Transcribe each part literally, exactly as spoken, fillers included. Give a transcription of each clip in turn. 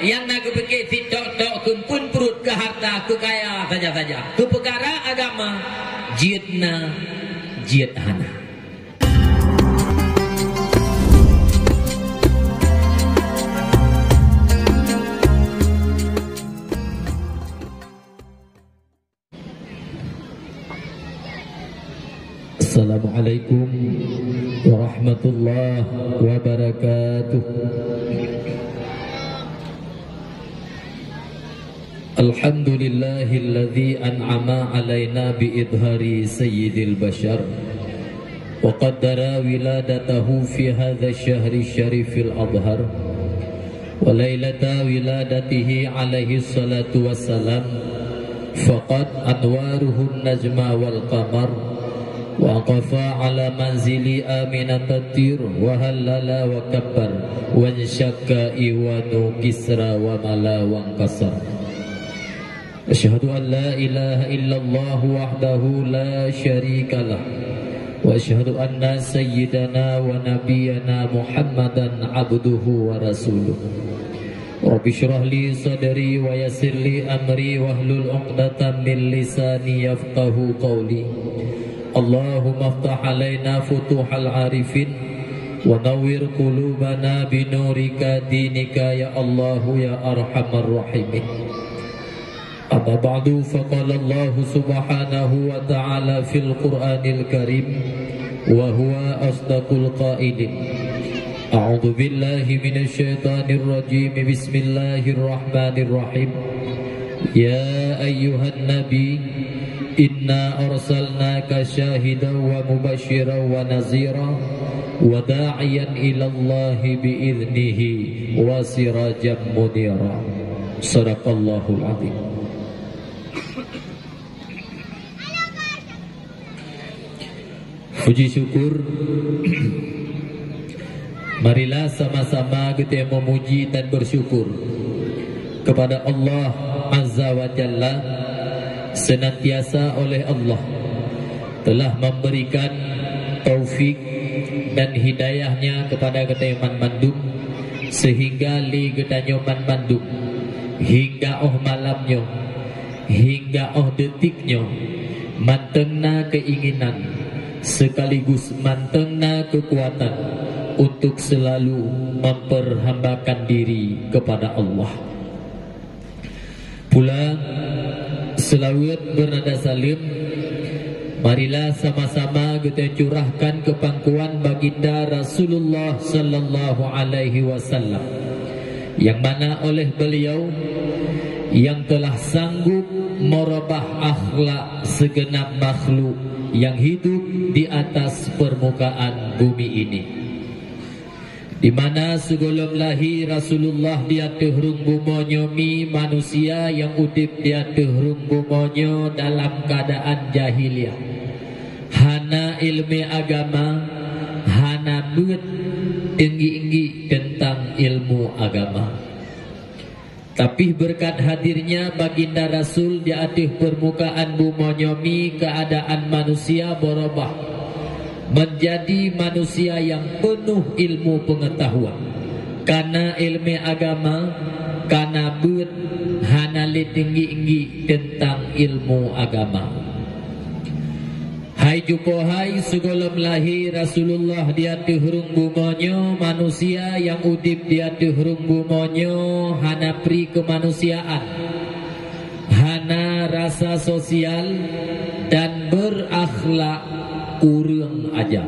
Nyang na geupike sitok-tok keu peuet pruet, keu harta, keu kaya saja-saja. Keu peukara agama, jeuet na, jeuet hana. Assalamualaikum warahmatullahi wabarakatuh. Alhamdulillahilladzi an'ama alaina bi idhari sayyidil bashar, wa qaddara wiladatahu fi hadza syahri syarifil adhar, wa lailata wiladatihi alaihi salatu wassalam, faqad anwaruhun najma wal qamar, wa aqafa ala manzili Aminata tir, wa hallala wa kabbar, wa syakka iwanu Kisra wa mala wa kasar. Asyhadu an la ilaha illallah wahdahu la syarika lah. Wa asyhadu anna sayyidana wa nabiyyana Muhammadan abduhu wa rasuluh. Rabbi syrah li sadri wa yassir li amri wahlul uqdatam min lisani yafqahu qawli. Allahumma aftah alaina futuhal arifin wa nawwir qulubana binurika dinika ya Allahu ya arhamar rahimin. Amma ba'du, faqala Allahu subhanahu wa ta'ala fil Qur'anil Karim, wa huwa asdaqul qailin. A'udzu billahi minasy syaithanir rajim. Bismillahirrahmanirrahim. Ya ayyuhan nabi, inna arsalnaka syahidan wa mubasysyiran wa nazira, wa da'iyan ilallahi bi idznihi, wa sirajan munira. Sadaqallahul azim. Puji syukur, marilah sama-sama geutanyoe meumuji dan bersyukur kepada Allah Azza wa Jalla, senantiasa oleh Allah telah memberikan taufik dan hidayah-Nya kepada geutanyoe banmandum, sehingga lé geutanyoe banmandum hingga óh malam nyoe, hingga óh detik nyoe, mantong na keinginan sekaligus mantong na keukuatan untuk selalu memperhambakan diri kepada Allah. Pula, seulaweuet beunada saleuem, marilah sama-sama geutanyoe curahkan keu pangkuan Baginda Rasulullah sallallahu alaihi wasallam, nyang mana oleh beliau nyang telah sanggup meurubah akhlak segenap makhluk nyang hidup di atas permukaan bumi ini. Di mana sigohlom lahé Rasulullah di ateueh rhueng bumoe nyoe mi manusia nyang udeb di ateueh rhueng bumoe nyoe dalam keuadaan jahiliyah, hana ileumèe agama, hana beuet teunggi-inggi teuntang ilmu agama. Tapi beureukat hadirnya Baginda Rasul di ateueh peurmukaan bumoe nyoe mi, keuadaan manusia beurubah meunjadi manusia nyang peunoh ilmu peungeutahuan. Kana ileumèe agama, kana beuet, hana lé teunggi-inggi teuntang ilmu agama. Hai juko hai, sigohlom lahé Rasulullah di ateueh rhueng bumoe nyoe, manusia nyang udeb di ateueh rhueng bumoe nyoe hana pri keumanusiaan, hana rasa sosial, dan beurakhlak kureueng aja.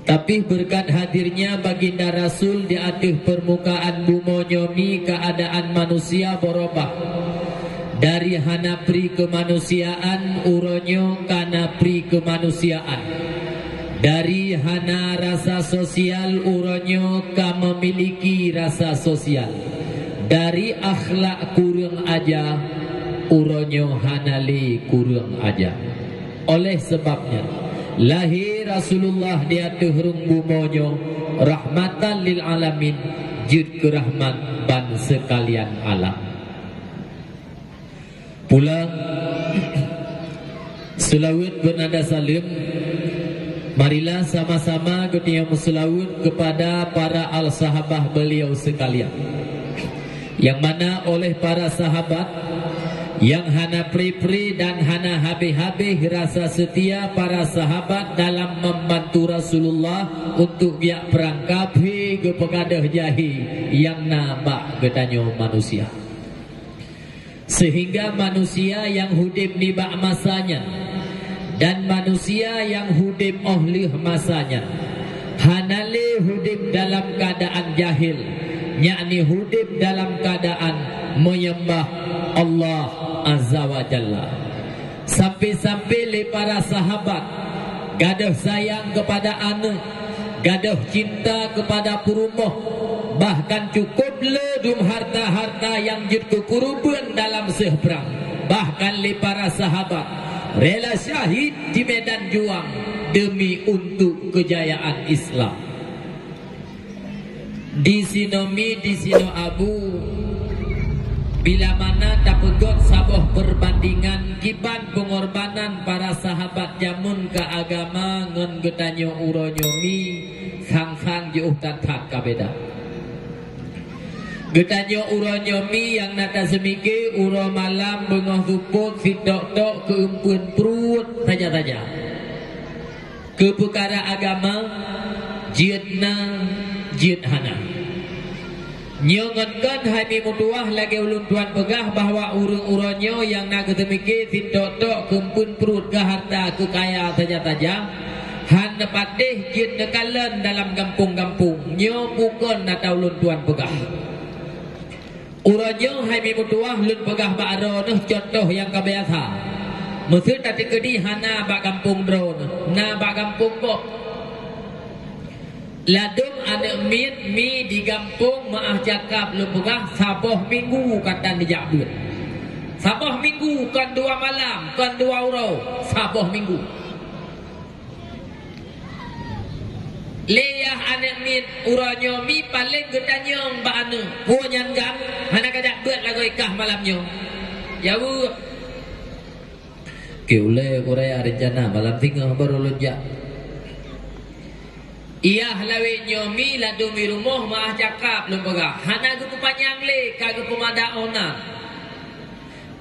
Tapi beureukat hadirnya Baginda Rasul di ateueh peurmukaan bumoe nyoe mi, keuadaan manusia beurubah. Dari hana pri keumanusiaan, uroe nyoe kana pri keumanusiaan. Dari hana rasa sosial, uroe nyoe ka meumiliki rasa sosial. Dari akhlak kureueng aja, uroe nyoe hana lé kureueng aja. Oleh sabab nyan, lahé Rasulullah di ateueh rhueng bumoe nyoe rahmatan lil alamin, jeuet keu rahmat ban seukalian alam. Pula, seulaweuet beunada saleuem, Marilah sama-sama geutanyoe meuseulaweuet kepada para al-sahabah beliau sekalian, yang mana oleh para sahabat yang hana pri-pri dan hana habéh-habéh rasa setia para sahabat dalam membantu Rasulullah untuk geujak perang, ka pih geupeugadôh jahé nyang na bak geutanyoe manusia. Sehingga manusia nyang udeb nibak masa nyan dan manusia nyang udeb óh lheueh masa nyan hana lé udeb dalam keuadaan jahil, yakni udeb dalam keuadaan meuyeumbah Allah Azza wa Jalla. Sampai-sampai lé para sahabat gadôh sayang kepada aneuëk, gadôh cinta kepada peurumoh, bahkan cukup le dum harta-harta nyang jeuet keu kureubeuen dalam seueh prang. Bahkan lé para sahabat rela syahid di medan juang demi untuk keujayaan Islam. Di sinoe mi, di sinoe abu, bila mana tapeugét saboh peurbandingan kiban peungorbanan para sahabat jameun keu agama ngon geutanyoe uroe nyoe mi, sang-sang jiôh that-that ka beda. Geutanyoe uroe nyoe mi nyang na taseumike uroe malam beungoh seupôt sitok-tok keu eumpeuen pruet saja-saja. Keu peukara agama, jeuet na, jeuet hana. Nyoe ngon kon hai mi meutuwah lagée ulôn tuan peugah bahwa ureuëng uroe nyoe nyang na geuseumike sitok-tok keu eumpeuen pruet keu harta keu kaya saja-saja, hana patéh jeuet neukalon dalam gampông-gampông. Nyoe bukon ata ulôn tuan peugah. Uroe nyoe hai mi meutuwah lôn peugah bak droeneuh cuntoh nyang ka biasa. Meuseu tateukeudi hana bak gampông droeneuh, na bak gampông gob. Ladôm aneuëk miet mi di gampông meuáh cakab lôn peugah saboh minggu ka tan jijak beuet. Saboh minggu kon dua malam, kon dua uroe, saboh minggu. Lé yah aneuëk miet uroe nyoe mi paleng geutanyong bak aneuëk, "Peue nyan gan? Hana kajak beuet lagoe kah malam nyoe?" Jaweueb, "Keu ulée kuraya reuncana malam singoh barô lôn jak." Yah lawét nyoe mi ladôm i rumoh meuáh cakab lôn peugah, hana geupeupanyang lé ka geupeumada óh na.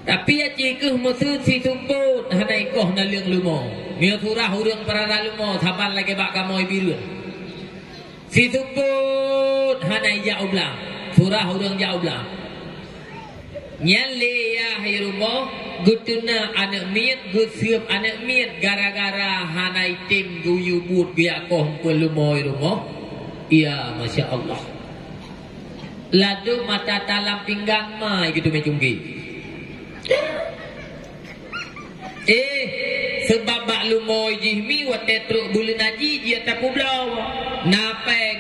Tapi aci kheueh meuseu sisumpot hana ikoh naleueng leumo. Meunyoe surah ureuëng peurara leumo saban lagée bak kamoe bireuen. Sisumpot hana ijak u blang, surah ureuëng jak u blang. Nyan lé yah i rumoh geuteunak aneuëk miet, geuseueb aneuëk miet gara-gara hana item geuyue buet geujak koh eumpeuen leumo i rumoh. Ya, masya Allah. Ladôm mata talam pinggang ma geuteumé cungki. Eh, seubab bak leumo jih mi watée trok buleuen haji jeuet tapeubloe. Na péng,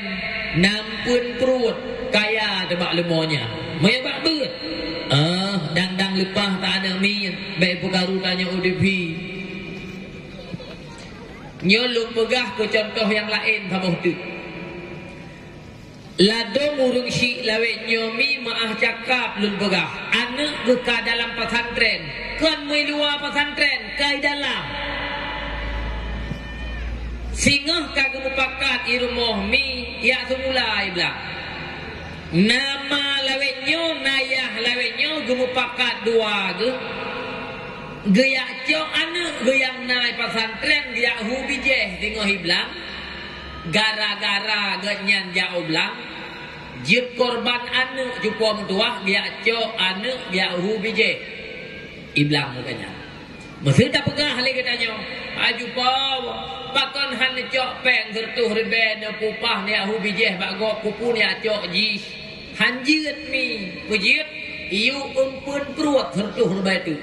na eumpeuen pruet, kaya teubak leumo nyan. Meunyoe bak beuet, ah, dang-dang leupah ta aneuëk miet, bék peukaru tanyoe udeb hi. Nyoe lôn peugah keu cuntoh nyang laén saboh teuk. Ladôm ureuëng syiek lawét nyoe mi meuáh cakab lôn peugah, aneuëk geuka dalam pesantren, kon meuiluwa pesantren, ka i dalam. Singoh ka geumupakat i rumoh mi, jak seumula i blang. Na ma lawét nyoe, na yah lawét nyoe geumupakat dua geuh. Geujak cok aneuëk geuh nyang na i pesantren geujak hu bijéh singoh i blang. Gara-gara geuhnyan jak u blang, jeuet korban aneuëk cupo meutuwah geujak cok aneuëk geujak hu bijéh i blang geuhnyan. Meuseu tapeugah lé geutanyoe, "Aju po, pakon hana cok péng sireutôh ribée neupeupah neujak hu bijéh bak gob, keupeue neujak cok jih?" Han jeuet mi, peue jeuet? Iyue eumpeuen pruet sireutôh ribée teuk.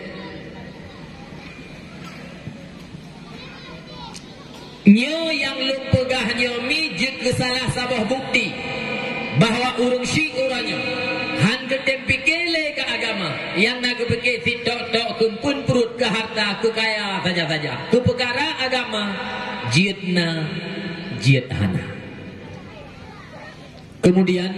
Nyoe nyang lôn peugah nyoe mi jeuet keu salah saboh bukti bahwa ureuëng syiek uroe nyoe han geutem pike lé keu agama, nyang na geupike sitok-tok keu eumpeuen pruet, keu harta, keu kaya saja-saja. Keu peukara agama, jeuet na, jeuet hana. Kemudian,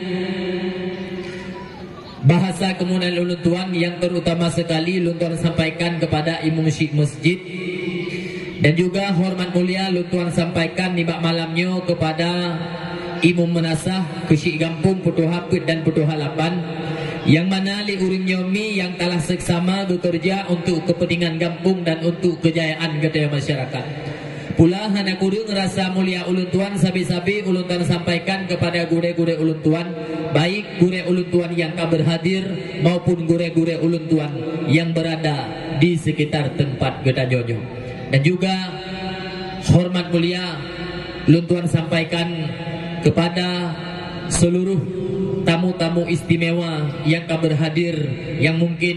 bahasa keumuliaan ulôn tuan yang terutama sekali ulôn tuan sampaikan kepada imum syiek masjid, Dan juga hormat mulia lôn tuan sampaikan nibak malam nyoe kepada Imum Meunasah, Keuchik Gampông, Peutuha Peuet dan Peutuha Lapan, nyang mana lé ureuëng nyoe mi nyang telah seksama bekerja untuk kepentingan gampông dan untuk kejayaan geutanyoe masyarakat. Pula hana kureueng rasa mulia ulôn tuan sabe-sabe ulôn tuan sampaikan kepada gurée-gurée ulôn tuan, baik gurée ulôn tuan nyang ka berhadir maupun gurée-gurée ulôn tuan nyang berada di sekitar tempat geutanyoe nyoe. Dan juga hormat mulia lôn tuan sampaikan kepada seluruh tamu-tamu istimewa nyang ka berhadir, nyang mungkin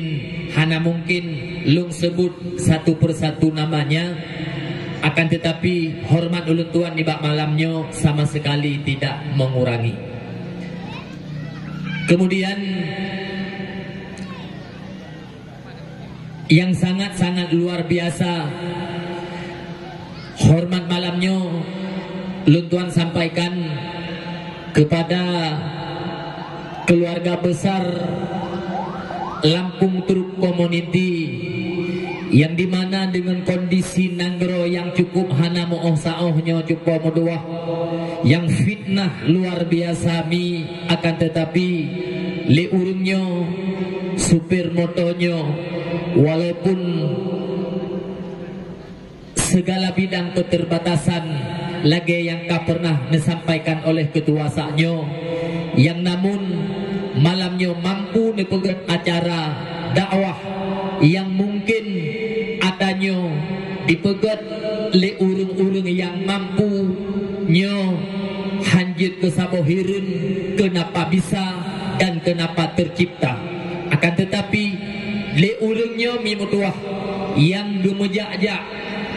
hana mungkin lôn sebut satu persatu namanya, akan tetapi hormat ulôn tuan nibak malam nyoe sama sekali tidak mengurangi. Kemudian, yang sangat-sangat luar biasa, hormat malam nyoe lôn tuan sampaikan kepada keluarga besar Lampung Truck Community, yang dimana dengan kondisi nanggroe yang cukup hana meuoh saoh nyoe cupo meutuah, yang fitnah luar biasa mi, akan tetapi lé ureuëng nyoe, supir moto nyoe, walaupun segala bidang keterbatasan lagée nyang ka pernah neusampaikan oleh ketua sak nyoe, nyang namun malam nyoe mampu neupeugét acara dakwah nyang mungkin ata nyoe dipeugét lé ureuëng-ureuëng nyang mampu nyoe hanjeuet keusaboh hireuen keunapa bisa dan keunapa tercipta. Akan tetapi, lé ureuëng nyoe mi meutuah nyang geumeujak-jak,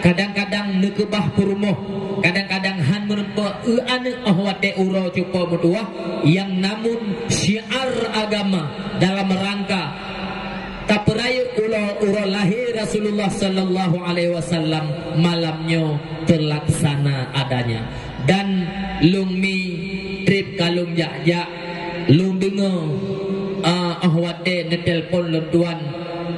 kadang-kadang neukeubah peurumoh, kadang-kadang han meurumpok eu aneuëk óh watée uroe cupo meutuah, nyang namun syiar agama dalam rangka tapeurayeuk ulo-, uroe lahé Rasulullah sallallahu alaihi wasallam malam nyoe teulaksana adanya. Dan lôn mi treb ka lôn jak-jak, lôn deungoe, ah, óh watée neutelepon lôn tuan,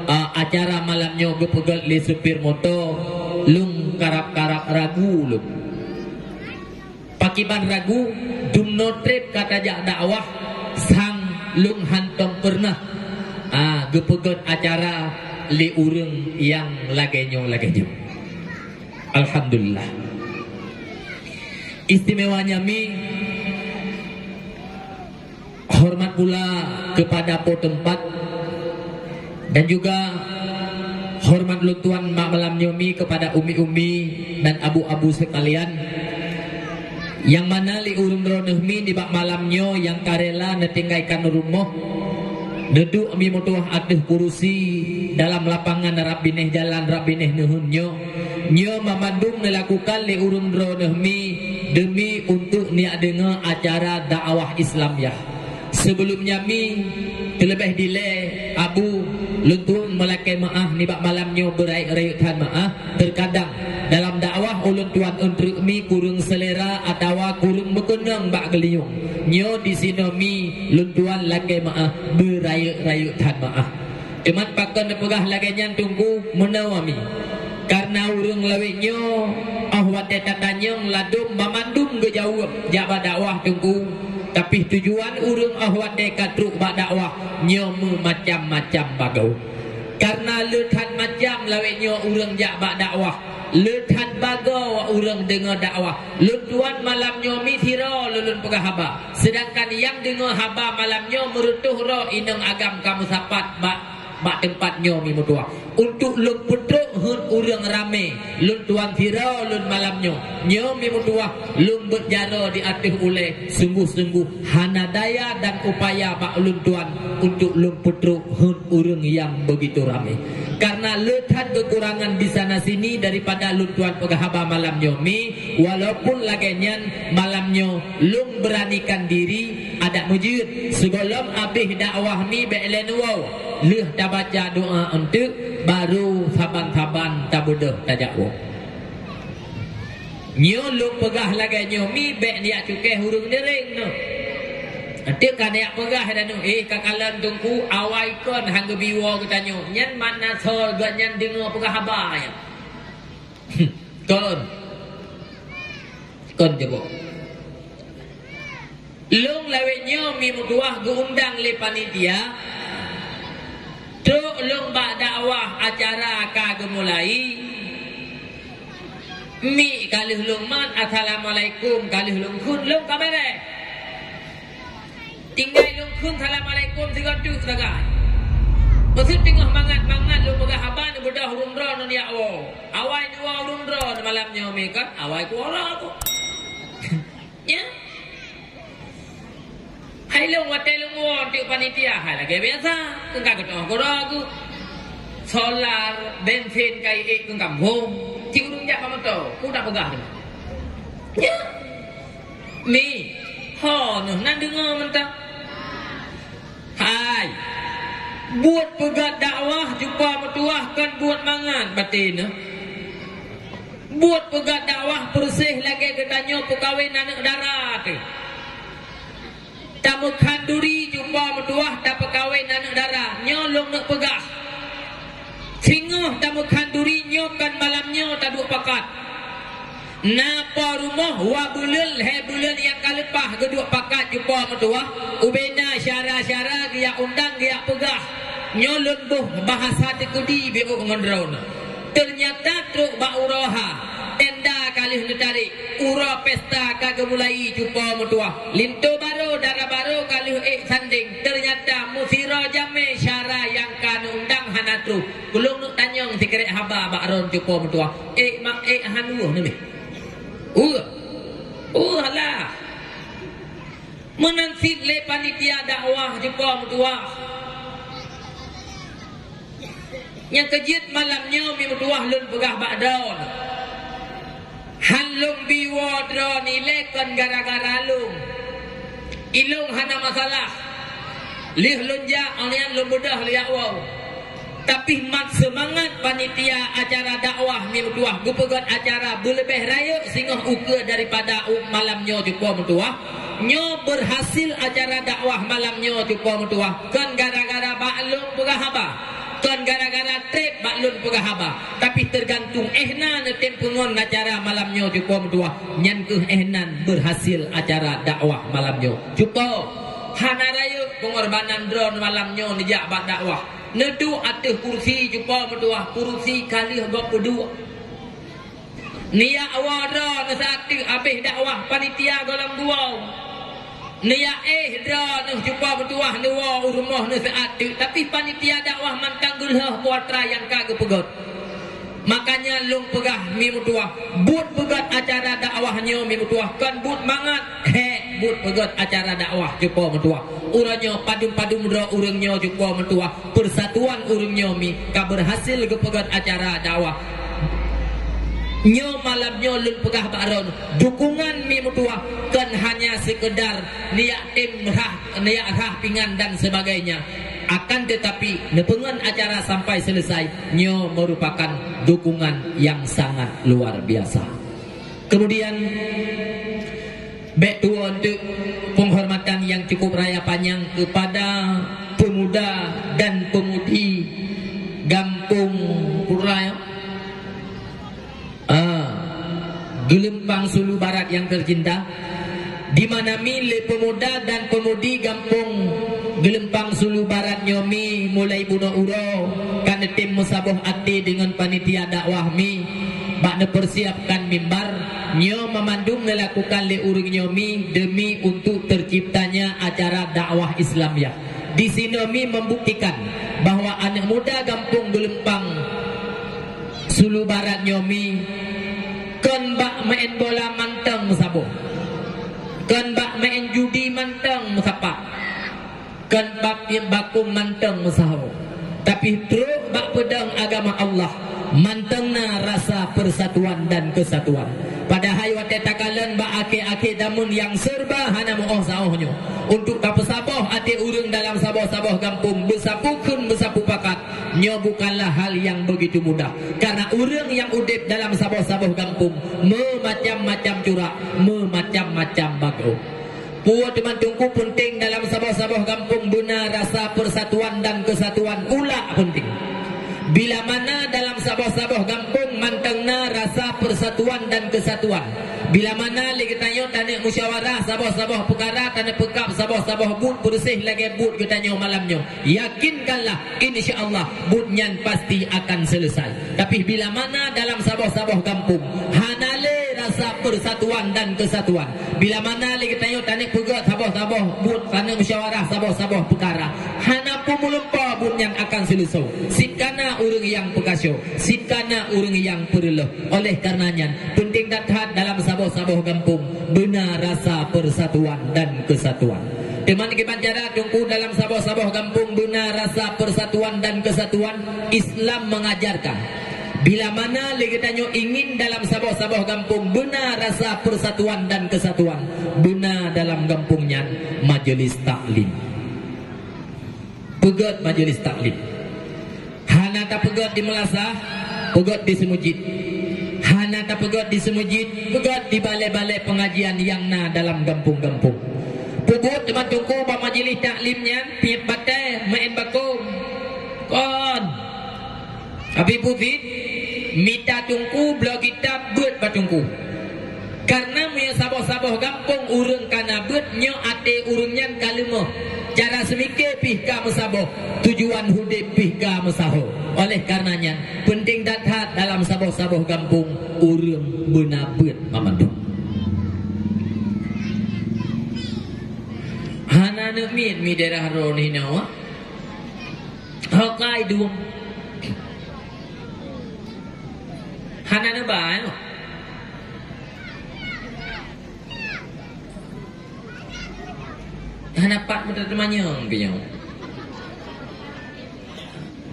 ah, acara malam nyoe geupeugét lé supir moto, lôn karab-karab ragu lôn. Pakiban ragu, dumnoe treb ka tajak dakwah, sang lôn hántom peureunah, ah, geupeugét acara lé ureuëng nyang lagée nyoe, lagée nyoe. Alhamdulillah. Istimewanya mi, hormat pula kepada po teumpat, dan juga hormat lôn tuan mak malam nyoe mi kepada umi-umi dan abu-abu sekalian, nyang mana lé ureuëng droeneueh mi nibak malam nyoe nyang ka rela neutinggaikan rumoh, neuduek mi meutuah ateueh kurusi dalam lapangan rab binéh jalan, rab binéh neuheun nyoe. Nyoe mamandum neulakukan lé ureuëng droeneueh mi deumi untuk neujak deungoe acara dakwah Islamiah. Sibeulom nyan mi, teuleubeh dilée, Abu, lôn tuan meulakée meuáh nibak malam nyoe beurayeuk-rayeuk that meuáh. Teukadang dalam dakwah ulôn tuan eunteuk mi kureueng seulera atawa kureueng meukeunong bak geulinyueng. Nyoe disinoe mi lôn tuan lakée meuáh, beurayeuk-rayeuk that meuáh. Teuma pakon neupeugah lagée nyan Teungku, meunoe mi. Kareuna ureuëng lawét nyoe óh watée tatanyong ladôm banmandum geujaweueb jak bak dakwah Teungku, tapi tujuan ureuëng óh watée ka trok bak dakwah nyoe meumacam-macam bagoe. Kareuna le that macam lawét nyoe ureuëng jak bak dakwah, le that bagoe ureuëng deungoe dakwah. Lôn tuan malam nyoe mi sidroe lôn peugah haba, seudangkan nyang deungoe haba malam nyoe meureutoh droe inong agam ka meusapat bak bak teumpat nyoe mi meutuah. Untuk lôn peutrok heuet ureuëng ramé, lôn tuan sidroe lôn malam nyoe. Nyoe mi meutuah lôn beuet jaroe di ateueh ulée, sungguh-sungguh hana daya dan upaya bak lôn tuan untuk lôn peutrok heuet ureuëng nyang beugitu ramé. Kareuna le that keukurangan di sana sini daripada lôn tuan peugah haba malam nyoe mi, walaupun lagée nyan malam nyoe lôn beuranikan diri adak meujeuet sigohlom abéh dakwah mi bék lé neuwoe. Lheueh tabaca doa eunteuk, barô saban-saban tabeudôh tajak woe. Nyoe lôn peugah lagée nyoe mi bék neujak cukéh ureuëng deuréng nyoe. Eunteuk ka neujak peugah dan nyoe, "Eh, ka kalon Teungku, awai kon han geubi woe geutanyoe." Nyan makna soe geuh nyan deungoe peugah haba nyan. Kon. Kon jeboh. Lôn lawét nyoe mi meutuwah geuundang lé panitia. Trok lôn bak dakwah acara ka geumulai. Mi ka lheueh lôn mat, "Assalamualaikum," ka lheueh lôn kheun, lôn ka bèrèh. Tinggai lôn kheun, "Assalamualaikum," sigoe teuk sagai. Meuseue teungoh mangat-mangat lôn peugah haba, neubeudôh ureuëng droeneuh jak woe. Awai neuwoe ureuëng droeneuh malam nyoe mi kan, awai kuwoe lom aku. Nyan. Hai lôn watèe lôn woe teuk panitia, hai lagèe biasa, keu ka geutoh keudroe geuh. Solar, bensin ka iék keu kampông, cit ureuëng jak bak moto, peue tapeugah teuma. Nyan. Mi, ho neuh nan deungoe mantong. Hai, buet peugöt dakwah cupa meutuwah kon buet mangat batèe neuh. Buet peugöt dakwah peureuseh lagèe geutanyoe peukawen aneuk dara teuh. Tameukhanduri cupa meutuwah tapeukawen aneuk dara, nyoe lôn neuk peugah. Singoh tameukhanduri nyoe kon malam nyoe taduek pakat. Na po rumoh wa buleuen lhèe buleuen nyang ka leupah geuduek pakat cupa meutuwah, ubena syara-syara geujak undang geujak peugah. Nyoe lôn boh bahasa teukeudi biôh ngon droeneuh. Teunyata trok bak uroe ha, tenda ka lheueh neutarek, uroe pesta ka geumulai cupa meutuwah. Linto barô, dara barô ka lheueh ék sandeng. Teunyata meusidroe jamèe syara nyang ka neuundang hana troh. Ulôn neuk tanyong sikrek haba bak droeneuh cupa meutuwah. Ék mak ék han weueh neumeh. Weueh. Weueh lah. Meunan cit lé panitia dakwah cupa meutuwah. Nyang keujeuet malam nyoe mi meutuwah lôn peugah bak droeneuh. Han lôn bi woe droeneuh ilèe kon gara-gara lôn. Ilôn hana masalah. Lheueh lôn jak, 'oh nyan lôn beudôh lôn jak woe. Tapi mat seumangat panitia acara dakwah mi meutuwah geupeugöt acara beuleubeh rayeuk singoh ukeue daripada u-, malam nyoe cupa meutuwah. Nyoe beurhasil acara dakwah malam nyoe cupa meutuwah kon gara-gara bak lôn peugah haba, kon gara-gara trép bak lôn peugah haba, tapi teugantung éh na neutem peungon acara malam nyoe cupa meutuwah. Nyan keuh éh nan beurhasil acara dakwah malam nyoe. Cupa, hana rayeuk peungorbanan droeneuh malam nyoe neujak bak dakwah. Neuduek ateueh kursi cupa meutuwah, kursi ka lheueh gob peuduek. Neujak woe droeneuh seuat teuk abéh dakwah panitia gohlom geuwoe. Neujak éh droeneuh cupa meutuwah neuwoe u rumoh neuh seuat teuk, tapi panitia dakwah mantong geulheueh peue atra nyang ka geupeugöt. Makanya lôn peugah mi meutuwah, buet peugöt acara dakwah nyoe mi meutuwah kon buet mangat, hék, buet peugöt acara dakwah cupa meutuwah. Uroe nyoe padum-padum droe ureuëng nyoe cupa meutuwah, peusatuan ureuëng nyoe mi ka beurhasil geupeugöt acara dakwah. Nyoe malam nyoe lôn peugah bak droeneuh, dukungan mi meutuwah kon hanya seukeudar neujak tem rhah, neujak rhah pingan dan sebagainya. Akan tetapi, neupeungon acara sampai selesai, nyoe merupakan dukungan yang sangat luar biasa. Kemudian, bèk tuwo eunteuk penghormatan yang cukup raya panjang kepada pemuda dan pemudi Gampông Pura, ya. Ah, Geulumpang Sulu Barat yang tercinta, di mana mi lé pemuda dan pemudi gampông Geulumpang Sulu Barat nyoe mi mulai bunoe uroe ka neutem meusaboh até deungon panitia dakwah mi bak neupersiapkan mimbar. Nyoe meumandum neulakukan lé ureuëng nyoe mi demi untuk terciptanya acara dakwah Islamiah. Di sinoe mi membuktikan bahwa aneuk muda gampông Geulumpang Sulu Barat nyoe mi kon bak meu'en bola mantong meusaboh, kon bak meu'en judi mantong meusapat, kon bak miet bakong mantong meusaho, tapi trok bak peudong agama Allah mantong na rasa persatuan dan kesatuan. Padahai watèe takalon bak akhé-akhé zaman nyang serba hana meu'oh saôh nyoe, untuk tapeusaboh até ureuëng dalam saboh-saboh gampông, beusapeue kheun beusapeue pakat, nyoe bukanlah hal nyang begitu mudah. Karena ureuëng nyang udép dalam saboh-saboh gampông meumacam-macam curak, meumacam-macam bagoe. Peue teuma teungku peunteng dalam saboh-saboh gampông beuna rasa persatuan dan kesatuan ulak peunteng. Bila mana dalam saboh-saboh gampông mantong na rasa persatuan dan kesatuan, bila mana lé geutanyoe taneuk musyawarah saboh-saboh peukara, taneuk peukab saboh-saboh buet, beureuséh lagée buet geutanyoe malam nyoe, yakinkanlah, insya Allah, buet nyan pasti akan selesai. Tapi bila mana dalam saboh-saboh gampông hana lé rasa persatuan dan kesatuan, bila mana lé geutanyoe taneuk peugét saboh-saboh buet, taneuk musyawarah saboh-saboh peukara, hana peumulumpa buet nyan akan seuleusoe. Cit kana ureuëng nyang peukaso, cit kana ureuëng nyang peureulôh. Oleh karena nyan, penting that-that dalam saboh-saboh gampông beuna rasa persatuan dan kesatuan. Teuma kiban cara Teungku dalam saboh-saboh gampông beuna rasa persatuan dan kesatuan, Islam mengajarkan. Bila mana lé geutanyoe ingin dalam saboh-saboh gampông beuna rasa persatuan dan kesatuan, beuna dalam gampông nyan majelis taklim. Peugét majelis taklim. Hana tapeugét di meulasah, peugét di seumujid. Hana tapeugét di seumujid, peugét di balée-balée pengajian nyang na dalam gampông-gampông. Peubuet teuma Teungku bak majelis taklim nyan, piep batée, meu'én bakôm. Kon. Tapi peue cit, mita Teungku bloe kitab beuet bak Teungku. Karena meunyoe saboh-saboh gampông ureuëng ka na beuet, nyoe até ureuëng nyan ka leumoh. Cara seumike pih ka meusaboh, tujuan udeb pih ka meusaho. Oleh karena nyan, penting that-that dalam saboh-saboh gampông ureuëng beuna beuet mamandum. Hana neuk miet mi daerah droeneuh hinoe. Hokai dum. Hana neuba, eh. Hana pat meuteumanyong keu nyoe.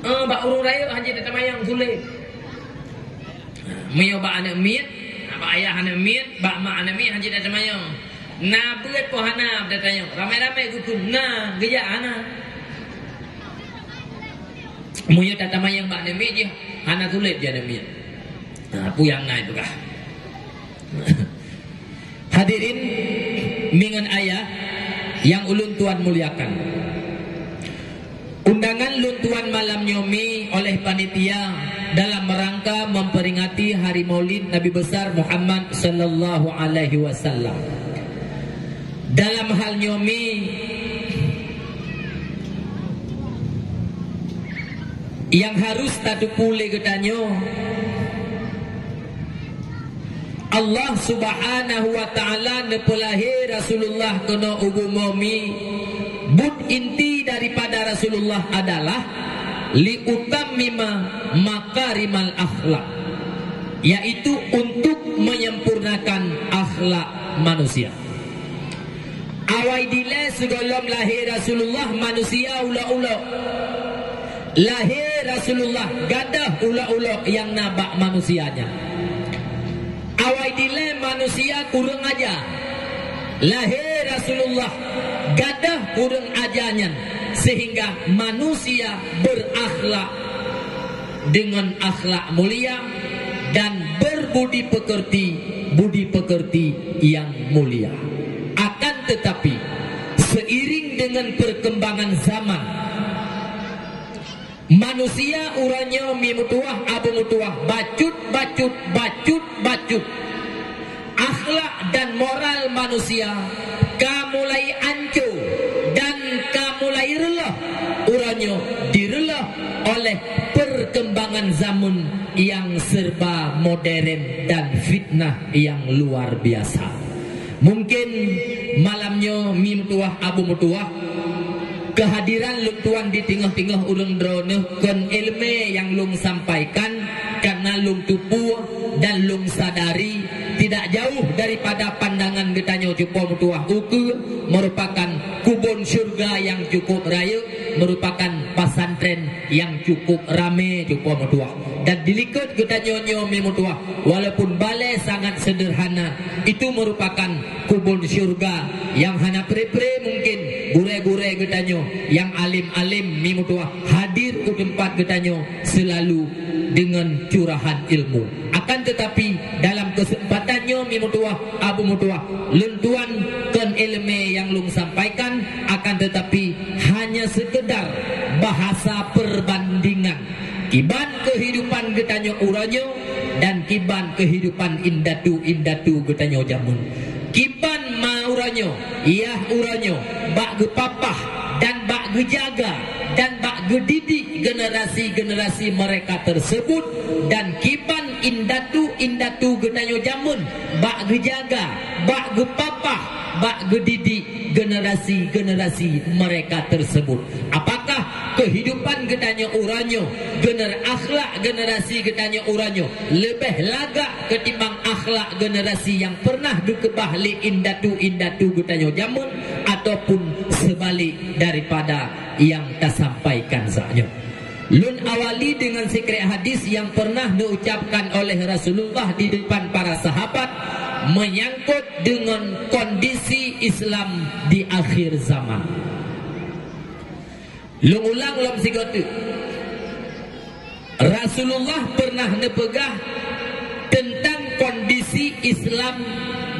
Eh, bak ureuëng rayeuk hana teumanyong sulet. Meunyoe bak aneuk miet, bak ayah aneuk miet, bak mak aneuk miet hana teumanyong. Na beuet po hana, tanyong. Ramai-ramai geukheun na, geujak hana. Meunyoe tatamanyong bak aneuk miet jih, hana sulet jih aneuk miet. Nah, peue nyang na peugah. Hadirin mi ngon ayah nyang ulôn tuan muliakan. Undangan lôn tuan malam nyoe mi oleh panitia dalam rangka memperingati Hari Maulid Nabi Besar Muhammad sallallahu alaihi wasallam. Dalam hal nyoe mi nyang harus tateupeue lé geutanyoe, Allah Subhanahu wa Ta'ala neupeulahé Rasulullah keunoe u bumoe mi. Buet inti daripada Rasulullah adalah liutammima makarimal akhlak, yaitu untuk menyempurnakan akhlak manusia. Awai dilée sigohlom lahé Rasulullah manusia ulok-ulok. Lahé Rasulullah gadôh ulok-ulok nyang na bak manusia nyan. Awai dilée manusia kureueng aja. Lahé Rasulullah gadôh kureueng aja nyan, sehingga manusia berakhlak dengan akhlak mulia dan berbudi pekerti, budi pekerti yang mulia. Akan tetapi, seiring dengan perkembangan zaman, manusia uroe nyoe mi meutuwah, abu meutuwah, bacut, bacut, bacut, bacut. Akhlak dan moral manusia ka mulai anco dan ka mulai reuloh, uroe nyoe direuloh oleh perkembangan zaman yang serba modern dan fitnah yang luar biasa. Mungkin malam nyoe mi meutuwah, abu meutuwah, kehadiran lôn tuan di teungoh-teungoh ureuëng droeneuh kon iéleumé nyang lôn sampaikan, karena lôn teupeue dan lôn sadari tidak jauh daripada pandangan geutanyoe cupo meutuwah ukeue merupakan kubon syurga nyang cukup rayeuk, merupakan pesantren nyang cukup ramé cupo meutuwah. Dan di likot geutanyoe nyoe mi meutuwah, walaupun balée sangat sederhana, itu merupakan kubon syurga nyang hana pre-pre mungkin gurée-gurée geutanyoe nyang alim-alim mi meutuwah hadir u teumpat geutanyoe selalu dengan curahan ilmu. Akan tetapi, dalam kesempatan nyoe mi meutuwah, abu meutuwah, lôn tuan kon iéleumé nyang lôn sampaikan, akan tetapi hanya sekedar bahasa perbandingan. Kiban keuhidupan geutanyoe uroe nyoe dan kiban keuhidupan indatu-indatu geutanyoe jameun. Kiban ma uroe nyoe, yah uroe nyoe, bak geupapah dan bak geujaga dan bak geudidik generasi-generasi mereka tersebut, dan kiban indatu-indatu geutanyoe jameun bak geujaga, bak geupapah, bak geudidik generasi-generasi mereka tersebut. Apakah keuhidupan geutanyoe uroe nyoe, gener-, akhlak generasi geutanyoe uroe nyoe leubeh lagak keutimbang akhlak generasi nyang pernah geukeubah lé indatu-indatu geutanyoe jameun, ataupun seubalik daripada nyang tasampaikan saat nyoe? Lôn awali deungon sikrek hadis nyang pernah neuucapkan oleh Rasulullah di depan para sahabat, menyangkut deungon kondisi Islam di akhir zaman. Lôn ulang lom sigoe teuk. Rasulullah pernah neupeugah teuntang kondisi Islam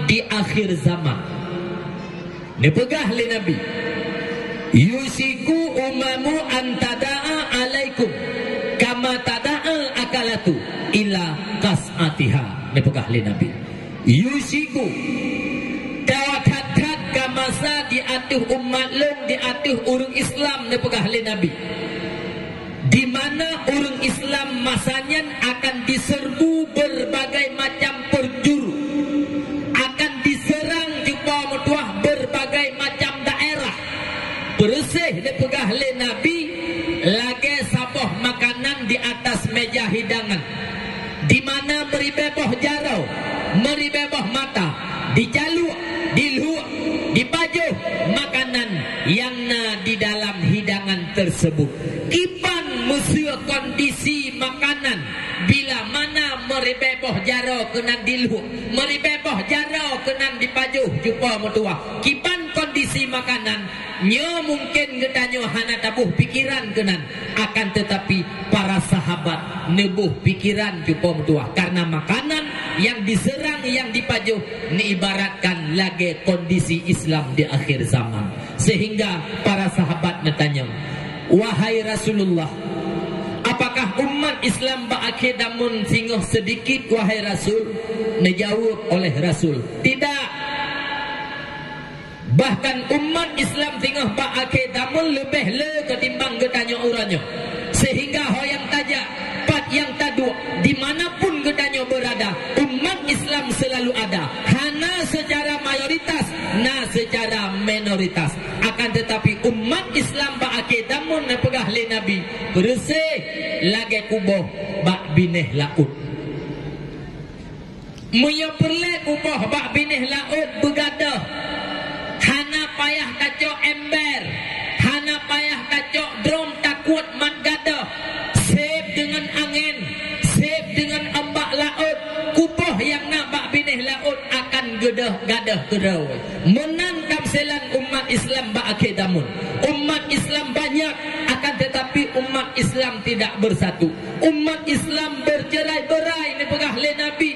di akhir zaman. Neupeugah lé Nabi, "Yusyiku umamu an tada'a alaikum kama tada'al akalatu ila qas'atiha." Neupeugah lé Nabi, "Yusyiku, that-that ka masa di ateueh umat lôn, di ateueh ureuëng Islam," neupeugah lé Nabi, "di mana ureuëng Islam masa nyan akan diserbu berbagai macam penjuru, akan diserang cuba meutuah berbagai macam daerah." Peureuséh dipeugah lé Nabi lagée saboh makanan di atas meja hidangan, di mana meuribée boh jaroe, meuribée boh mata, dicalok, dilhuek, dipajoh makanan nyang na di dalam hidangan tersebut. Kiban meuseu kondisi makanan bila mana meuribée boh jaroe keunan dilhuek, meuribée boh jaroe keunan dipajoh cuba meutuah. Kiban kondisi makanan, nyoe mungken geutanyoe hana taboh pikeran keunan, akan teutapi para sahabat neuboh pikeran cuba meutuah, karena makanan nyang diserang, nyang dipajoh, neuibaratkan lagée kondisi Islam di akhir zaman. Sehingga para sahabat neutanyong, "Wahai Rasulullah, apakah umat Islam bak akhé dameun singoh seudikit, wahai Rasul?" Neujaweueb oleh Rasul, "Tidak. Bahkan umat Islam singoh bak akhé dameun leubeh le keutimbang geutanyoe uroe nyoe. Sehingga ho nyang tajak, pat nyang taduek, di mana pun geutanyoe beurada, umat Islam seulalu ada, hana seucara mayoritas, na seucara minoritas. Akan teutapi umat Islam bak akhé dameun," neupeugah lé Nabi, "beureuséh lagée kuboh bak binéh laôt." Meunyoe peureulée kuboh bak binéh laôt beugadôh, hana payah tacok ember, hana payah tacok drom, takuet mat gadôh, seb deungon angén, seb deungon umbak laôt, kuboh nyang na bak binéh laôt akan geudôh gadôh keudroe. Meunan tamsilan umat Islam bak akhé dameun. Umat Islam banyak, akan teutapi umat Islam tidak bersatu. Umat Islam bercerai-berai, neupeugah lé Nabi.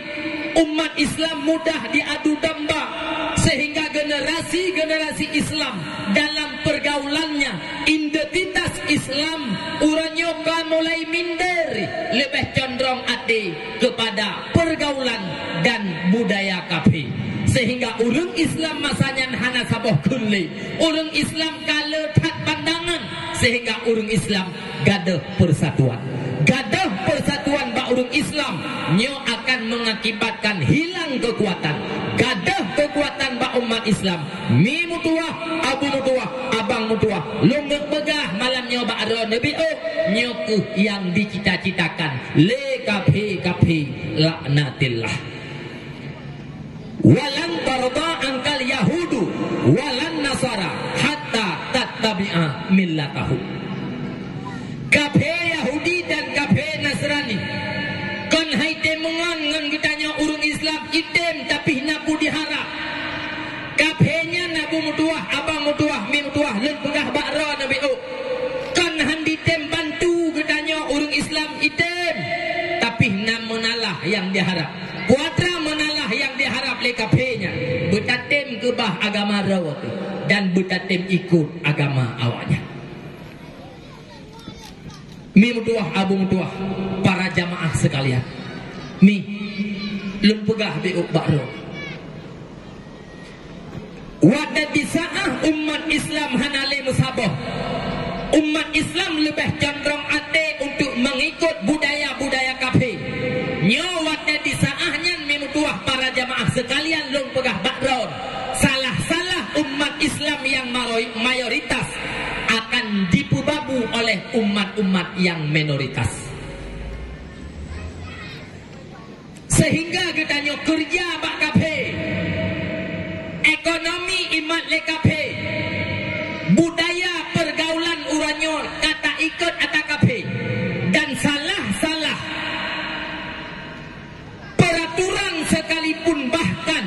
Umat Islam mudah diadu domba, sehingga generasi-generasi Islam dalam pergaulannya, identitas Islam uroe nyoe ka mulai minder, leubeh condrong até kepada pergaulan dan budaya kafé. Sehingga ureuëng Islam masa nyan hana saboh kheun lé. Ureuëng Islam ka le that pandangan, sehingga ureuëng Islam gadôh persatuan. Gadôh persatuan bak ureuëng Islam nyoe akan mengakibatkan hilang kekuatan. Gadôh kekuatan bak umat Islam, mi meutuwah, abu meutuwah, abang meutuwah, lôn geupeugah malam nyoe bak droeneuh, nyoe kheueh nyang dicita-citakan lé kafé-kafé laknatillah. "Walan tarda angkal yahudu walan nasara hatta tattabi'a millatahum." Kafé Yahudi dan kafé Nasrani kon hai tem meungon ngon geutanyoe ureuëng Islam, item tapi na peue diharap. Kafé nyan na abu meutuwah, abang meutuwah, mi meutuwah, lôn peugah bak droeneuh, kon han ditem bantu geutanyoe ureuëng Islam item, tapi na meunalah nyang diharap. Peue atra meunalah nyang diharap lé kafé nyan, beutatem keubah agama droe teuh dan beutatem ikot agama awaknyan. Mi meutuwah, abu meutuwah, para jamaah sekalian. Mi, lôn peugah beu bak droe. Watée disaáh umat Islam hana lé meusaboh, umat Islam leubeh condrong até untuk mengikut budaya-budaya kafé. Nyoe watée disaáh nyan, mi meutuwah, para jamaah sekalian, lôn peugah bak droe, salah-salah umat Islam yang maroi-, mayoritas akan jipeubabu oleh umat-umat yang minoritas. Sehingga geutanyoe keureuja bak kafé, ekonomi imat lé kafé, budaya peurgaulan uroe nyoe ka taikot atra kafé, dan salah-salah peraturan sekalipun bahkan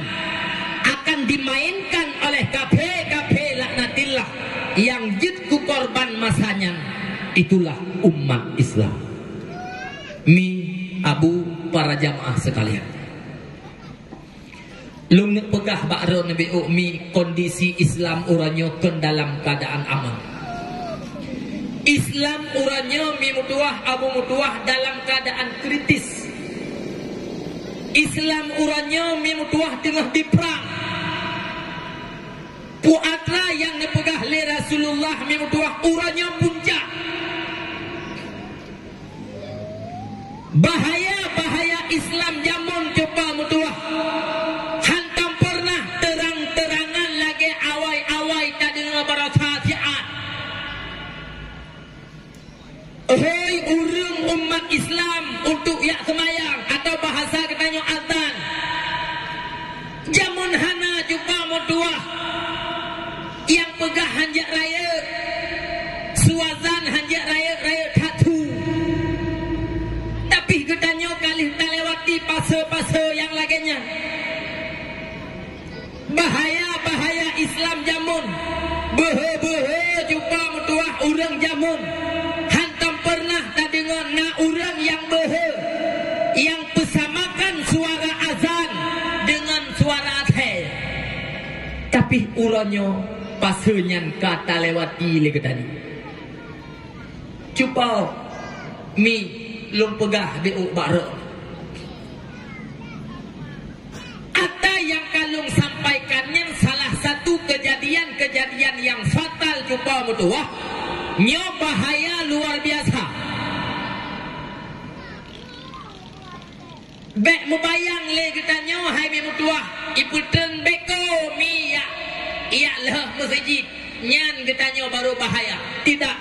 akan dimainkan oleh kafé-kafé laknatillah nyang jeuet keu korban masa nyan, itulah umat Islam. Mi, abu, para jamaah sekalian. Lôn neuk peugah bak droeneuh beu, mi, kondisi Islam uroe nyoe kon dalam keadaan aman. Islam uroe nyoe, mi meutuwah, abu meutuwah, dalam keadaan kritis. Islam uroe nyoe, mi meutuwah, teungoh diprang. Peue atra nyang neupeugah lé Rasulullah, mi meutuwah, uroe nyoe puncak. Bahaya-bahaya Islam jameun cupa meutuwah, hantom peureunah teurang-teurangan lagée awai-awai tadeungoe baroesa siat. Hôi ureuëng umat Islam, untuk jak seumayang, atau bahasa geutanyoe azan. Jameun hana cupa meutuwah nyang peugah hanjeuet rayeuk, suazan hanjeuet rayeuk-rayeuk that su. Tapi geutanyoe ka lheueh talewati pase-pase nyang lagée nyan. Bahaya-bahaya Islam jameun, beuhe-beuhe cupa meutuwah ureuëng jameun. Hantom peureunah tadeungoe na ureuëng nyang beuhe, nyang peusamakan suara azan deungon suara athée. Tapi uroe nyoe pase nyan ka talewati lé geutanyoe. Cupa, mi, lôn peugah beu bak droe. Ata nyang ka lôn sampaikan nyan salah satu keujadian-keujadian nyang fatal cupa meutuwah, nyoe bahaya luar biasa. Bék mubayang lé geutanyoe hai mi meutuwah, ipeutreun beko mi jak, jak lheueh meuseujid, nyan geutanyoe barô bahaya. Tidak.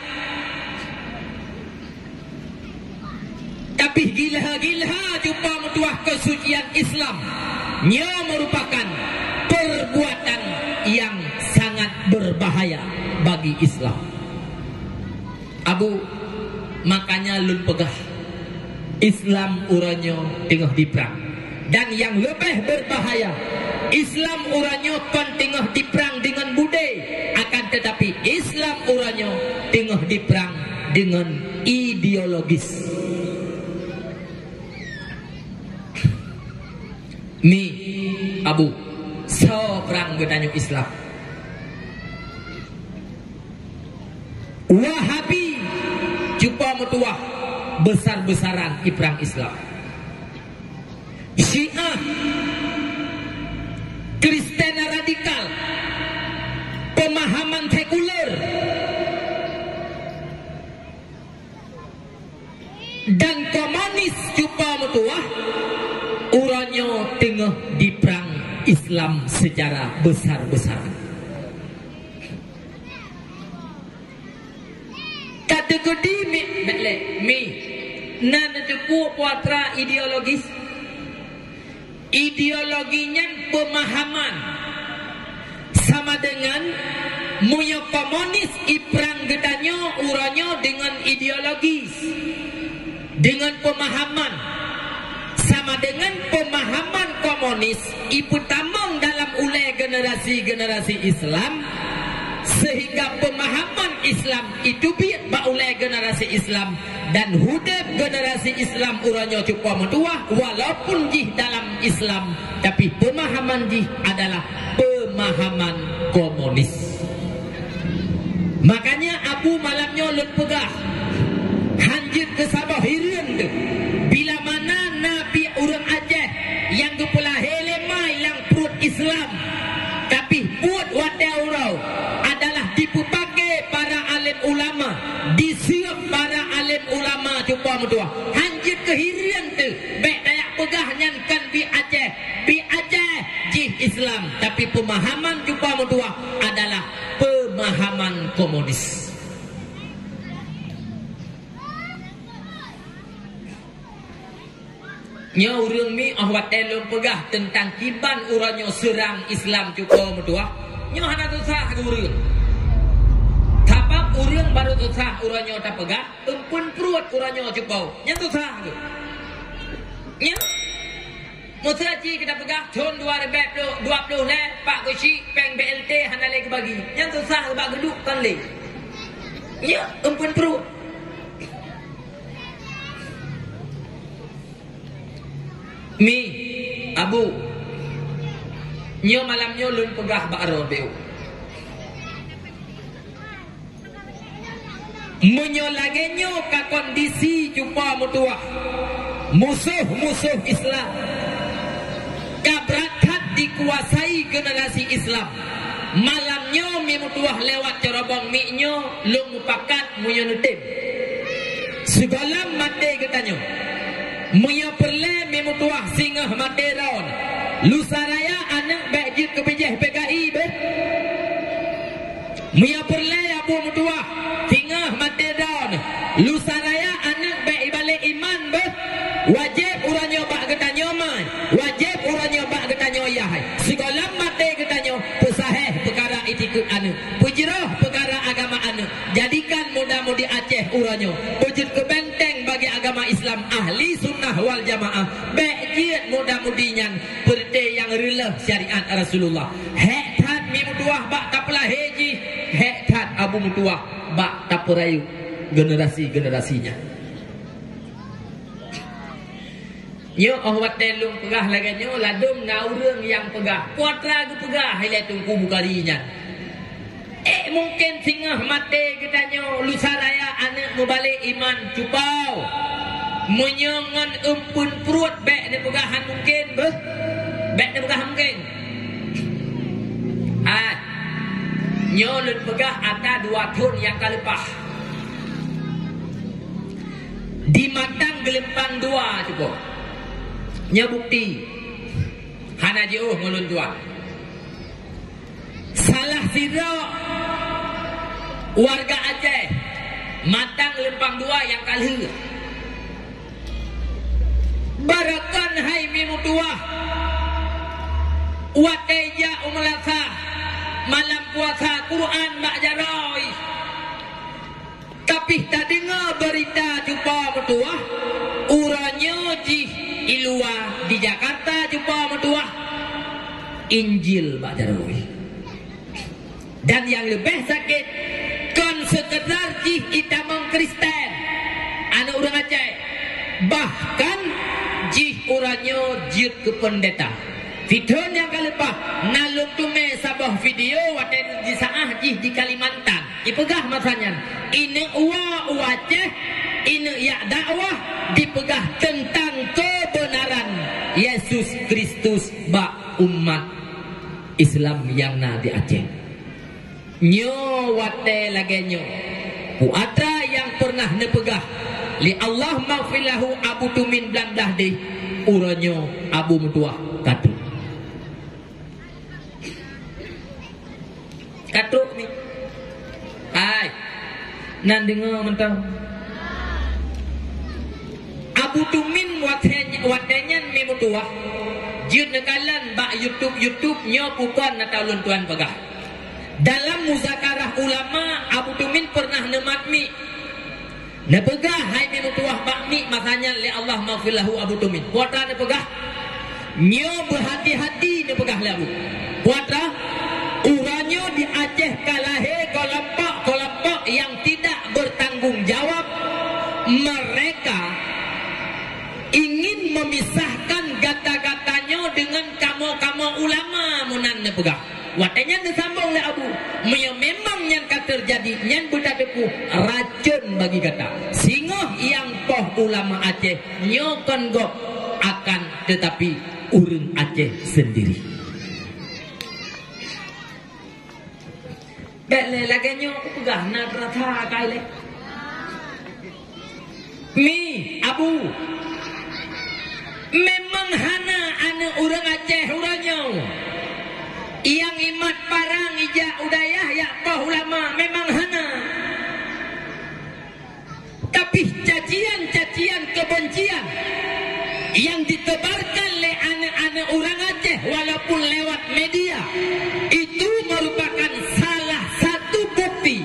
Tapi gilha-gilha cupa meutuwah keusucian Islam, nyoe meurupakan peurbuatan nyang sangat berbahaya bagi Islam. Abu, makanya lôn peugah, Islam uroe nyoe teungoh diprang. Dan nyang leubeh berbahaya, Islam uroe nyoe kon teungoh diprang deungon budé, akan teutapi Islam uroe nyoe teungoh diprang deungon ideologis. Mi, abu, soe prang geutanyoe Islam? Wahabi, cupa meutuwah, beusar-beusaran iprang Islam. Syiah, Kristen radikal, peumahaman sekuler, dan komunis cupa meutuwah, uroe nyoe teungoh diprang Islam secara besar-besaran. Kategori mi, bék lé, mi, na neuteupeue peue atra ideologis. Ideologi nyan peumahaman. Sama deungon meunyoe komunis iprang geutanyoe uroe nyoe deungon ideologis, deungon peumahaman. Sama deungon peumahaman komunis ipeutamong dalam ulée generasi-generasi Islam, sehingga peumahaman Islam iteubiet bak ulée generasi Islam. Dan udeb generasi Islam uroe nyoe cupa meutuwah, walaupun jih dalam Islam, tapi peumahaman jih adalah peumahaman komunis. Makanya, Abu, malam nyoe lôn peugah, Han jeuet keu saboh hireuen teuh, bila mana na pih ureuëng Aceh nyang geupeulahé lé ma i lam pruet Islam, tapi buet watée uroe adalah dipeupaké para além ulama, diseuek para além ulama cupo meutuah. Han jeuet keu hireuen teuh, bék tajak peugah nyan kon bie Aceh. Bie Aceh jih Islam, tapi peumahaman cupo meutuah adalah peumahaman komunis. Nyoe ureuëng mi óh watée lôn peugah teuntang kiban uroe nyoe seurang Islam cupo meutuah, nyoe hana susah keu ureuëng. Sabab ureuëng barô susah uroe nyoe tapeugah, eumpeuen pruet uroe nyoe cupo. Nyan susah keu. Nyan. Meuseuti kita peugah thon dua ribée dua ploh lhée, pak keuchik péng B L T hana lé geubagi. Nyan susah bak geuduek kon lé. Nyan eumpeuen pruet. Mi, Abu, nyoe malam nyoe lôn peugah bak droe beu. Meunyoe lagée nyoe ka kondisi cupo meutuah, musoh-musoh Islam ka brat that dikuasai generasi Islam. Malam nyoe mi meutuah lewat corobong mi nyoe lôn mupakat meunyoe neutem. Sigohlom maté geutanyoe, meunyoe peureulée mi meutuah singoh maté droe, lusa raya aneuëk bék jeuet keu bijéh P K I beuh. Meunyoe peureulée Abu meutuah, singoh maté droe, lusa raya aneuëk bék ibalek iman beuh. Wajéb uroe nyoe bak geutanyoe mai, wajéb uroe nyoe bak geutanyoe yah. Sigohlom maté geutanyoe, peusahéh peukara itikeuet aneuëk, peujroh peukara agama aneuëk. Jadikan muda-mudi Aceh uroe nyoe beujeuet keu benteng bagi agama Islam ahli sunnah wal jamaah. Bék jeuet muda-mudi nyan peureuté nyang reuleuh syariat Rasulullah. Hék that mi meutuah bak tapeulahé jih, hék that Abu meutuah bak tapeurayeuk generasi-generasi nyan. Nyoe óh watée lôn peugah lagée nyoe ladôm na ureuëng nyang peugah, peue atra geupeugah ilée Teungku Bukhari nyan. Eh, mungken singoh maté geutanyoe lusa raya aneuëk meubalek iman cupo. Meunyoe ngon eumpeuen pruet bék neupeugah han mungken beuh. Bék neupeugah han mungken. Ah, nyoe lôn peugah ata dua thon nyang ka leupah. Di Matang Geulumpang Dua cupo. Nyoe bukti. Hana jiôh ngon lôn tuan. Salah sidroe warga Aceh, Matang Geulumpang Dua nyang ka lheueh. Barokon hai mi meutuah. Watée jak u meulasah, malam puasa Quran bak jaroe. Tapi tadeungoe beurita cupo meutuah, uroe nyoe jih i luwa di Jakarta cupo meutuah, Injil bak jaroe. Dan nyang leubeh sakét, kon seukeudar jih itamong Kristen, aneuëk ureuëng Aceh, bahkan jih uroe nyoe jeuet keu peundeta. Sithon nyang ka leupah, na lôn teumé saboh video watée jisaah jih di Kalimantan. Ipeugah masa nyan, ineuk woe u Aceh, ineuk jak dakwah, dipeugah teuntang keubeunaran Yesus Kristus bak umat Islam nyang na di Aceh. Nyoe watée lagée nyoe, peue atra nyang peureunah neupeugah lé Allah maghfir lahu Abu Tumin blang blah deh, uroe nyoe Abu meutuah ka trok. Ka trok mi. Hai, nan deungoe mantong. Abu Tumin watée, watée nyan mi meutuah, jeuet neukalon bak YouTube, YouTube nyoe bukon ata ulôn tuan peugah. Dalam muzakarah ulama, Abu Tumin peureunah neumat mi. Neupeugah hai mi meutuah bak mi masa nyan lé Allah maghfir lahu Abu Tumin. Peue atra neupeugah? Nyoe beuhati-hati neupeugah lé Abu. Peue atra? Uroe nyoe di Aceh ka lahé keulompok-keulompok nyang tidak bertanggung jawab. Mereka ingin memisahkan gata-gata nyoe dengan kamoe-kamoe ulama meunan neupeugah. Watée nyan neusambong lé Abu, meunyoe memang nyan ka teujadi, nyan beutateupeue racon bagi gata. Singoh Ulama Aceh nyoe kon gob akan tetapi ureuëng Aceh sendiri. Bék lé lagée nyoe kupeugah na rasa akai lé. Mi, Abu, memang hana aneuëk ureuëng Aceh uroe nyoe nyang imat parang ijak u dayah jak poh ulama, memang hana. Tapi cacian-cacian kebencian yang ditebarkan lé aneuëk-aneuëk ureuëng Aceh walaupun lewat media, itu merupakan salah satu bukti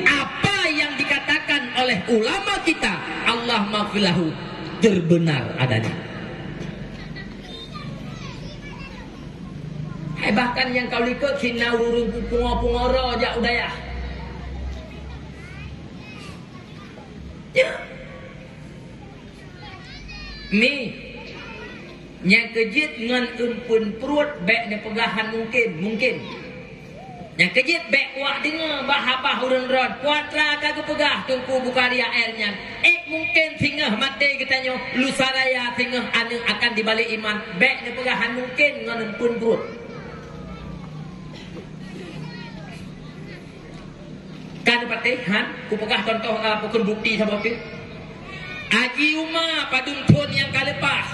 apa yang dikatakan oleh ulama kita, Allah maghfirlahu, terbenar adanya. Hai, bahkan nyang ka likot sina ureuëng pungo-pungo roe jak u dayah. Ya. Mi, nyang keujeuet ngon eumpeuen pruet bék neupeugah han mungken, mungken. Nyang keujeuet bék kuak deungoe bak haba ureuëng droe, puatra ka geupeugah Teungku Bukhari A R nyan, ék mungken singoh maté geutanyoe, lusa raya singoh aneuëk akan dibalek iman, bék neupeugah han mungken ngon eumpeuen pruet. Kan patéh, han, kupeugah contoh, ah, bukon bukti saboh teuk. Haji Uma padum thon nyang ka leupah,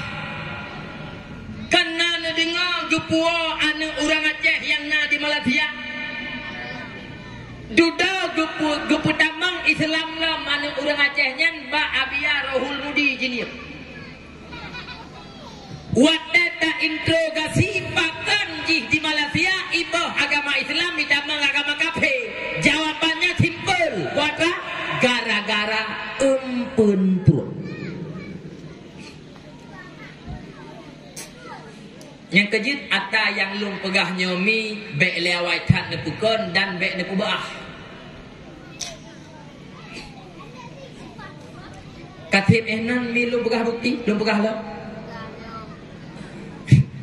kan na neudeungoe geupuwoe aneuëk ureuëng Aceh nyang na di Malaysia. Dudoe geupeu-, geupeutamong Islam lom aneuëk ureuëng Aceh nyan bak Abiya Rohul Mudi jinieup. Watée tainterogasi pakon jih di Malaysia iboh agama Islam itamong agama kafé, jawabannya simpel, kuatra gara-gara eumpeuen pruet. Nyang keujeuet ata nyang lôn peugah nyoe mi bék lé awai that neupeukon dan bék neupeubeuah. Kaseb eh nan mi lôn peugah bukti, lôn peugah lom.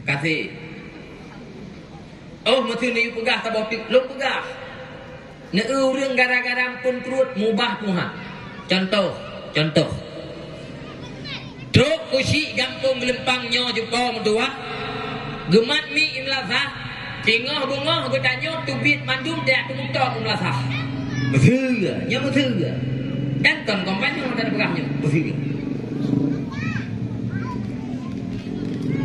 Kaseb. Oh, meuseu neuyue peugah saboh teuk, lôn peugah. Neueu ureuëng gara-gara eumpeuen pruet mubah Tuhan. Contoh, contoh. Trok keuchik gampông Geuleumpang nyoe jipo meutuwah, geumat mi i meulasah, singoh beungoh geutanyoe teubiet mandum tajak teumutông i meulasah. Meuseue, nyoe meuseue. Dan kon kompanyong dan peugah nyoe, meuseue.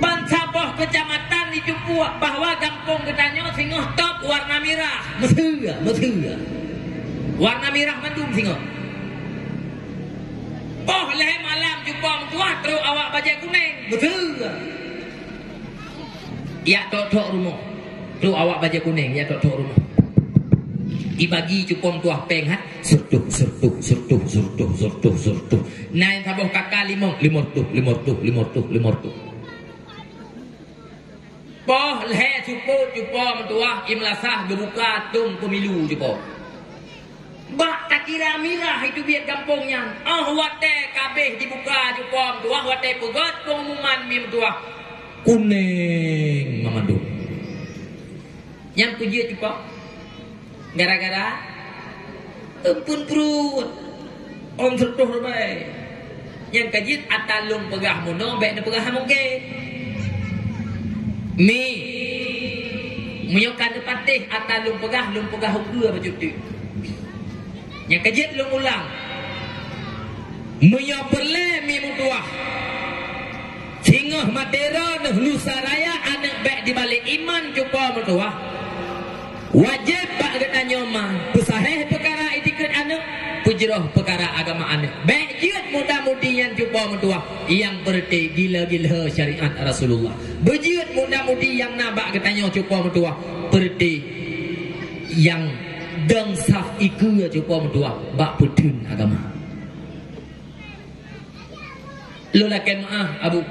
Bansaboh keucamatan jiteupeue bahwa gampông geutanyoe singoh top warna mirah. Meuseue, meuseue. Warna mirah mandum singoh. Poh lhée malam jipo meutuwah trok awak bajée kunéng. Beutôi. Jak trok-trok rumoh. Trok awak bajée kunéng, jak trok-trok rumoh. Ibagi jipo meutuwah péng hat, seureutôh, seureutôh, seureutôh. Na nyang saboh kaka limong, limong reutôh, limong reutôh, limong reutôh, limong reutôh. Poh lhée seupôt jipo meutuwah i meulasah geubuka tông peumilu jipo. Bak takira mirah iteubiet gampông nyan. Óh watée ka abéh jibuka jipo meutuwah, watée peugét peungumuman mi meutuwah, kunéng meumandum. Nyan peue jeuet jipo? Gara-gara eumpeuen pruet. Ôn seureutôh ribée. Nyang ka jeuet ata lôn peugah meunoe bék neupeugah han mungken. Mi, meunyoe ka neupatéh ata lôn peugah, lôn peugah ukeue bacut teuk. Nyang ka jeuet lôn ulang. Meunyoe peureulée mi meutuwah, singoh maté droeneuh lusa raya aneuëk bék dibalek iman jipo meutuwah, wajéb bak geutanyoe ma peusaréh peukara itikeuet aneuëk, peujroh peukara agama aneuëk. Bék jeuet muda-mudi nyan jipo meutuwah nyang beureuté gila-gila syariat Rasulullah. Beujeuet muda-mudi nyang na bak geutanyoe jipo meutuwah beureuté nyang dong saf ikeue jipo meutuwah bak peutheun agama. Lôn lakée meuáh, Abu.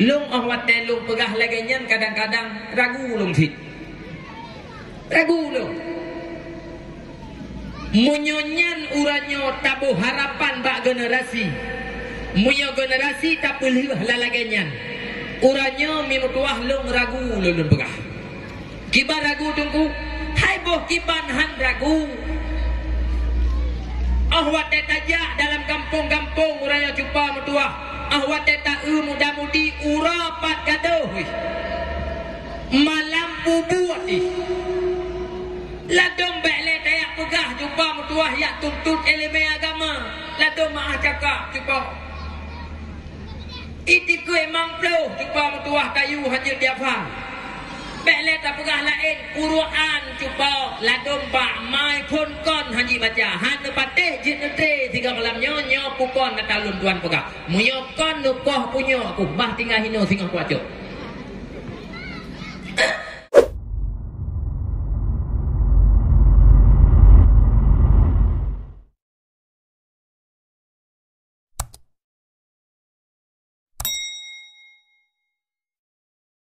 Lôn óh watée lôn peugah lagée nyan kadang-kadang ragu lôn cit. Ragu lôn. Meunyoe nyan uroe nyoe taboh harapan bak generasi, meunyoe generasi tapeulheueh lalagée nyan, uroe nyoe mi meutuwah lôn ragu lôn, lôn peugah. Kiban ragu Teungku, hai boh kiban han ragu. Watée tajak dalam gampông-gampông ureuëng nyang cupa meutuwah, ah watée ta-eu muda-mudi uroe pat gadôh ih. Malam bubuet ih. Ladôm bék lé tajak peugah cupa meutuwah yak tuntot iéleumé agama. Ladôm meu'ah cakap cupa. Itikeuh imam ploh cupa meutuwah kayu hanjeuet diafa. Bék lé tapeugah laén, Quran cupa ladôm bak mai phon kon hanjeuet baca, hana patéh jeuet neutré sigoe malam nyoe, nyoe pukon ata lôn tuan peugah. Meunyoe kon neukoh punyok ku, bah tinggai hinoe singoh kuacok.